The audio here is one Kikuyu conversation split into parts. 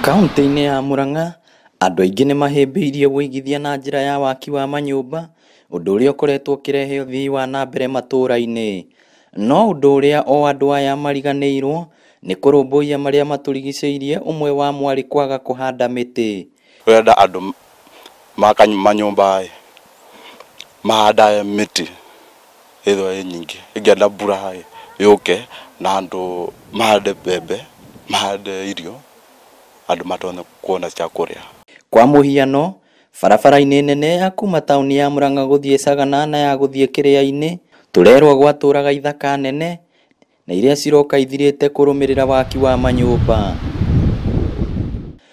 Kaunti-inĩ ya Murang'a, andũ aingĩ nĩ mahĩmbĩirie ũigithia na njĩra ya waki wa manyũmba, ũndũ ũrĩa ũkoretwo ũkĩrehe ũthii wa na mbere matũũra-inĩ. No ũndũ ũrĩa o andũ aya mariganĩirwo nĩ kũrũmbũiya marĩa matũrigicĩirie, ũmwe wamo arĩ kwaga kũhanda mĩtĩ. Ũrenda andũ maka manyũmba ĩ mahandae mĩtĩ ĩthwo ĩ nyingĩ, ĩngĩenda mbura ĩ yũke na andũ mahande mbembe, mahande irio, andũ matonye kuona cia kũrĩa. Kwa mũhiano, barabara-inĩ nene ya kuma taũni ya Murang'a gũthiĩ Sagana na ya gũthiĩ Kĩrĩa-inĩ, tũrerwo gwatũraga ithaka nene na iria ciroka ithirĩte kũrũmĩrĩra waki wa manyũmba.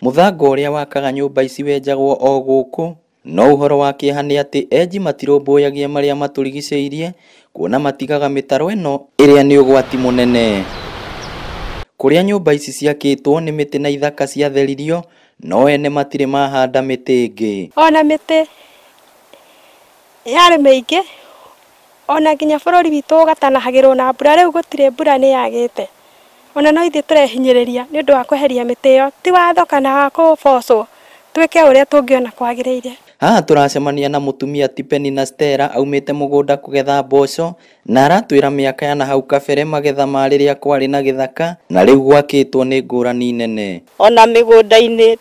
Mũthanga ũrĩa wakaga nyũmba ici wenjagwo o gũkũ, no ũhoro wa kĩeha nĩ atĩ enji matirũmbũyagia marĩa matũrigicĩirie, kuona matigaga mĩtaro ĩno ĩrĩa nĩ ũgwati mũnene. Kũrĩa nyũmba ici ciakĩtwo nĩ mĩtĩ na ithaka ciatheririo, no ene matirĩ mahanda mĩtĩ ĩngĩ. Ona mĩtĩ yarĩ mĩingĩ, ona nginya bũrũri witũ ũgatanahagĩrwo na mbura, rĩu gũtirĩ mbura nĩ yagĩte. Ona no ithuĩ tũrehinyĩrĩria nĩ ũndũ wa kweheria mĩtĩ ĩyo, ti watho kana wa kũbocwo, twĩke ũrĩa tũngĩona kwagĩrĩire. Haha tũracemania na mũtumia ti Penina Stella aumĩte mũgũnda kũgetha mboco na aratwĩra mĩaka ya nahau kabere magetha ma rĩrĩa kwarĩ na gĩthaka na rĩu gwakĩtwo nĩ ngũrani nene. Ona mĩgũnda-inĩ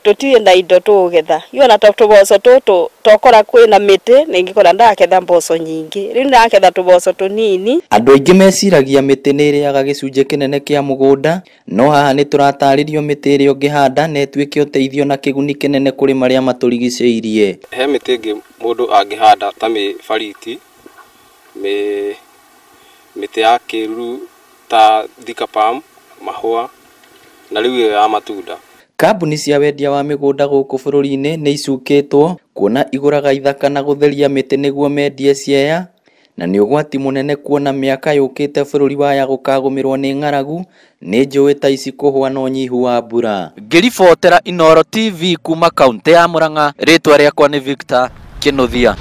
tũtirĩ na indo tũgũgetha. Iona ta tũboco tũtũ tokora kwĩna mĩtĩ nĩngĩkora ndaketha mboco nyingĩ, rĩu ndaketha tũboco tũnini. Andũ aingĩ meciragia mĩtĩ nĩ ĩrĩaga gĩcunjĩ kĩnene kĩa mũgũnda, no haha nĩ tũratarĩrio mĩtĩ ĩrĩa ũngĩhanda na ĩtuĩke ũteithio na kĩguni kĩnene kũrĩ marĩa matũrigicĩirie. He mĩtĩ ĩngĩ mũndũ angĩhanda ta mĩbariti, mĩtĩ ya kĩruru ta thika palm, mahũa na rĩu ĩyo ya matunda. Kambuni cia wendia wa mĩgũnda gũkũ bũrũri-inĩ nĩ icukĩtwo kuona igũraga ithaka na gũtheria mĩtĩ nĩguo mendie ciea, na nĩ ũgwati mũnene kuona mĩaka yũkĩte bũrũri waya gũkagũmĩrwo nĩ ng'aragu nĩ njũĩ ta ici kũhũa na ũnyihu wa mbura. Ngĩribotera Inooro TV kuma kaunti ya Murang'a, rĩtwa rĩakwa nĩ Victor Kĩnuthia.